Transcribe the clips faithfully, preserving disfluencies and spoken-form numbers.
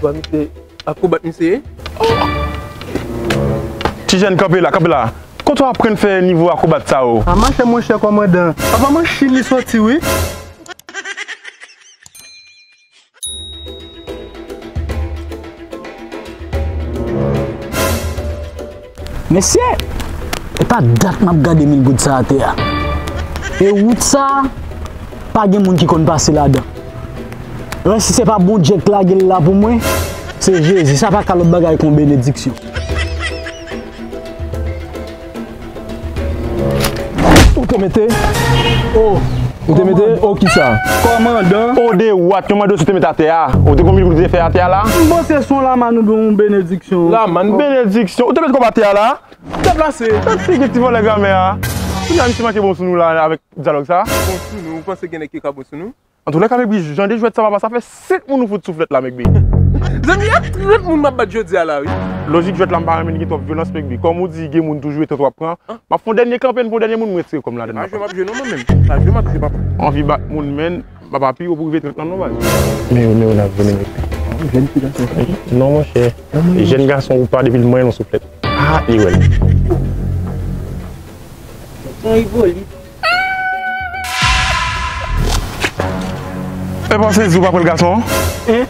Bwa misye, akrobat misye ye. Ti jèn, kanpe la, kanpe la. Kote w aprann fè nivo akrobat sa yo? A, mache monchè kòmandan. Papa m an Chin li soti wi. Mesye, e pa dat m ap gade mil goud sa atè a. E wout sa, pa gen moun ki konn pase ladan. Alò, si se pa Bondye k lage l la pou mwen, se Jezi. Sa pa ka lòt bagay ke yon benediksyon. Ou te mete? O. Ou te mete? O kisa? Kòmandan. O de wat, yon mande si w te mete atè a. Ou te konn mil goud ou te fè atè a la? M panse se yon lamann oubyen yon benediksyon. Lamann? Benediksyon? Ou te mete kòb atè a la? Deplase. Gad figi ti vòlè granmè a. Kounya misye manke bon sou nou la avèk dyalòg sa. Bon sou nou? Ou panse gen nèg ki ka bon sou nou? Antoulèka, Mekbi, jan de jwèt sa papa, sa fè senk moun ou fout sou flèt la, Mekbi. Zanmi, a trant moun m ap bat jodi a la, wi. Lojik jwèt la, m pa renmen li gen twòp vyolans, Mekbi. Kòm ou di, gen moun toujou e tante w ap pran. M ap fè yon dènye kanpe, m fè yon dènye moun, m retire kò m ladann. Pa jwe m ap jwe non, mwen menm. Pa jwe m ap jwe, papa. Anvi bat moun, men, papa, pi wo pou rive trant lan non, baz. Men yo, men yo, n ap vini, Mekbi. Jèn ti gason. Non, monchè. Jèn gason ou pa, depi l manyen l yon souflèt. Ah, li wè l. Son ibolit. E pa sezi ou pa pran l gason? Hein?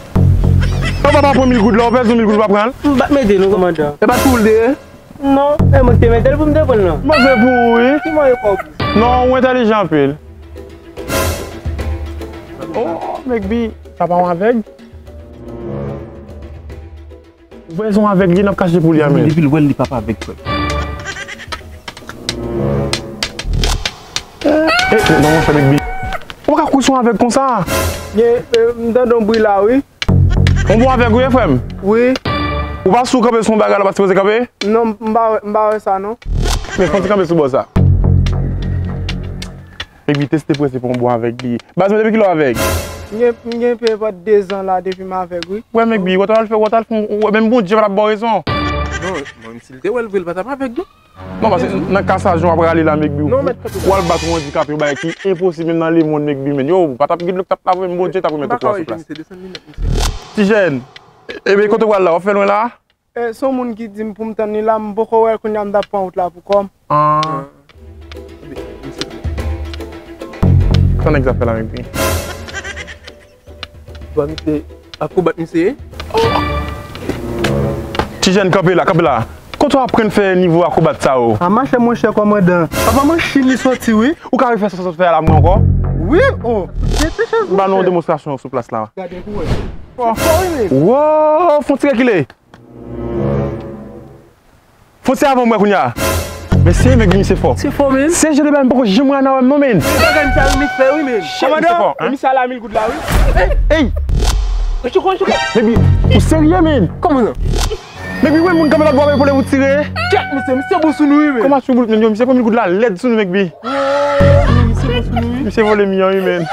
Ou pa pran mil goud la, ou pèdi mil goud ou pa pran l? M pa t mete non, kòmandan. E pa t pou ou l te ye? Non, e mwen ki te mete l pou m te pran l non. Mwen se pou ou wi. Ki mwen e kòb? Non, ou entèlijan anpil. Oh, Mekbi, papa w avèg? Ou wè se yon avèg li, n ap kache pou li a, men. Depi l wè l, li p ap avèg, frè m. Eh, eh, non, monchè, Mekbi. Ou pa ka kouri sou yon avèg konsa. Ye, eh, m tande yon bri la, wi. Yon bon avèg ou ye, frè m? Wi. Ou pa sou kanpe sou yon bagay la, ou pa sipoze kanpe? Non, m pa wè, m pa wè sa, non. Men, fè yon ti kanpe sou bò sa. Epi teste prese pou yon bon avèg li ye. Baz mwen depi kilè w avèg? M gen, m gen pye pòt dezan la depi m avèg wi. Wè Mekbi, wè t al fè, wè t al fè, wè menm Bondye pa t ap ba w rezon. Non, mwen menm si l te wè l vre, l pa t ap avèg non. Non, paske nan ka sa jan w ap rale la Mekbi, w al bat yon andikape, yon bagay ki enposib menm nan lemonn Mekbi, men yo, pa t ap gen dlo k t ap lave, menm Bondye t ap remèt ou kò a sou plas. Ti jèn, ebyen kote w pral la, w ap fè lwen la? Eh, se yon moun ki di m pou m tann li la, m poko wè l kounye a m t ap pran wout la pou kò m. Ah. Sa nèg sa fè la menm pi. Bwa misye, akrobat misye ye. Ti jèn kanpe la, kanpe la. Kote w aprann fè nivo akrobat sa yo? A mache monchè kòmandan. Papa m an Chin li soti wi. Ou ka refè sa w sot fè a la mwen ankò? Wi, oh. Ba nou yon demonstrasyon sou plas la. Gade pou wè. Wow, fon ti rekile. Fon ti avan mwen kounye a. Men se nèg misye fò. Se fò men. Se jan de bagay m poko janm wè nan wè m non men. Se bagay misye ap fè wi men. Kòmandan, misye ala mil goud la wi. Ey. Chiko, chiko. Baby, ou serye men? Kòman sa? Baby, wè moun kanpe lòt bò epole pou tire. Kèt misye, misye bon sou nou wi men. Kòman sou bout men yo, misye pran mil goud la lèd sou nou Mekbi. Misye bon sou nou wi. Misye vole milyon wi men.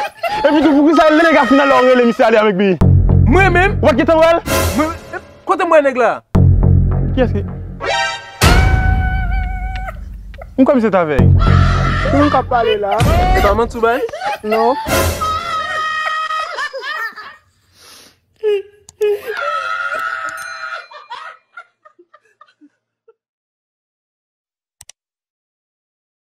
Epi tou poukisa lè nèg a fin ale w rele misye ale a Mekbi? Mwen menm? Ou pa t gentan wè l? Mwen, kote m wè nèg la? Kiyès ki? M kwè misye t avèg. Ki moun k ap pale la? E pa manti w bay? Non.